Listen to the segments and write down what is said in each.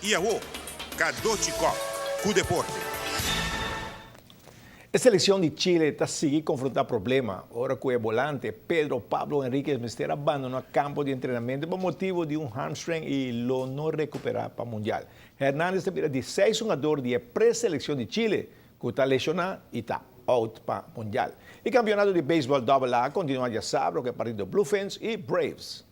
I awo, Cadochi Kock ku deporte. E seleccion di Chile ta sigui confronta problema ora cu e volante Pedro Pablo Henriquez mester a bandona campo di entrenamento pa motibo di un hamstring y lo no recupera pa Mundial. Hernandez ta bira di seis hungador di e pre-seleccion di Chile cu ta lesiona y ta out pa Mundial. E campeonato di baseball Double A a continua diasabra cu e partido Bluefins y Braves.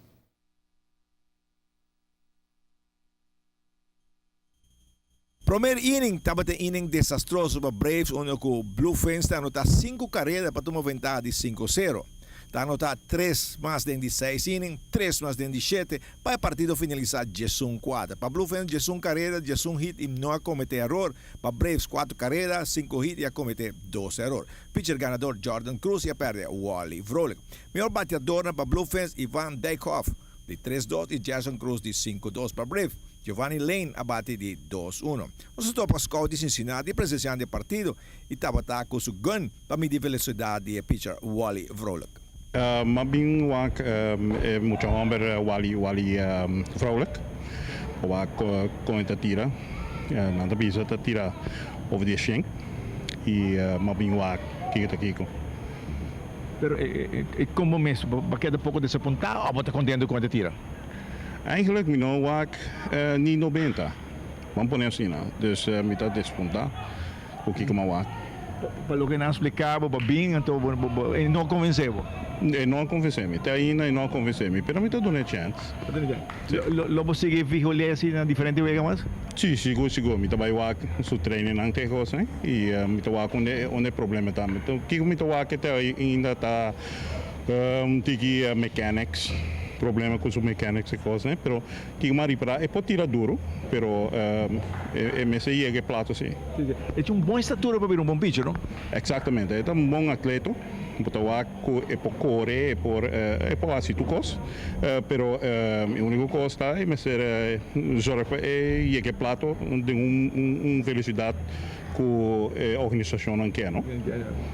Promer inning tabata e inning desastroso pa Braves unda ku Blue Fins ta anotá sinku kareda pa tuma ventaha di sinku sero. Ta anotá tres mas den di seis inning, tres mas den di shete pa e partido finalisá diesun kuater. Pa Blue Fins diesun kareda, diesun hit i no a kometé eror. Pa Braves kuater kareda, sinku hit i a kometé dos eror. Pitcher ganador Jordan Cruz i a pèrdè Wally Vrolijk. Mihor bateadornan pa Blue Fins Ivan Dijkhoff. Di tres dos i Jason Cruz di sinku dos pa Brave. Giovanni Lane a bati di dos uno. Nos a topa scout di Cincinnati presenciando e partido i tabata cu su gun pa midi velocidad di e pitcher Wally Vrolijk. M'a bin wak e mucha homber Wally Wally Vrolijk pa wak con e ta tira. Nan ta bisa ta tira over di e shen i m'a bin wak kiko ta kiko. Pero e con bo mes? Bo a keda poco desapuntá of bo ta contento con e ta tira? Eigenlijk mi no wak ni nobenta, ban pone asina. Dus mi ta desapuntá cu kico mi a wak. Pa loke nan a splica bo, bo a bin anto e no a convence bo? E no a convence mi, te ainda e no a convence mi, pero mi ta duna e chance. Lo bo sigui vigil'é asina na diferente wega mas? Sí, sigur sigur. Mi ta bai wak su trainingnan te cosnan y mi ta wak unda unda e problema ta. Kico mi ta wak te ainda ta un tiki mechanics, problema cu su mechanics y cosnan, pero kico mi a ripara e por tira duro, pero e mester yega e plato si. E tin un bon estatura pa bira un bon pitcher, no? Exactamente. E ta un bon atleto. Bo ta wak ku e por kore, e por e por hasi tur kos, pero e úniko kos ta e mester zorg pa e yega e plato den un un velosidat ku e organisashonnan ke, no?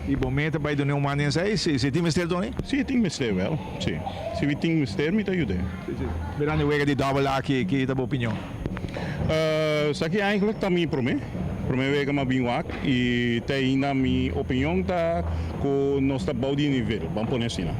I bo meta bai duna un man den esei? Si si tin mester, Tony? Si tin mester wèl, si. Si mi tin mester mi ta yud'é. Mirando e wega di dòbel aki, ki ta bo opinion? Esaki eigenlijk ta mi prome prome wega mi a bin wak y te ainda mi opinion ta cu nos ta bou di nivel, ban pone asina.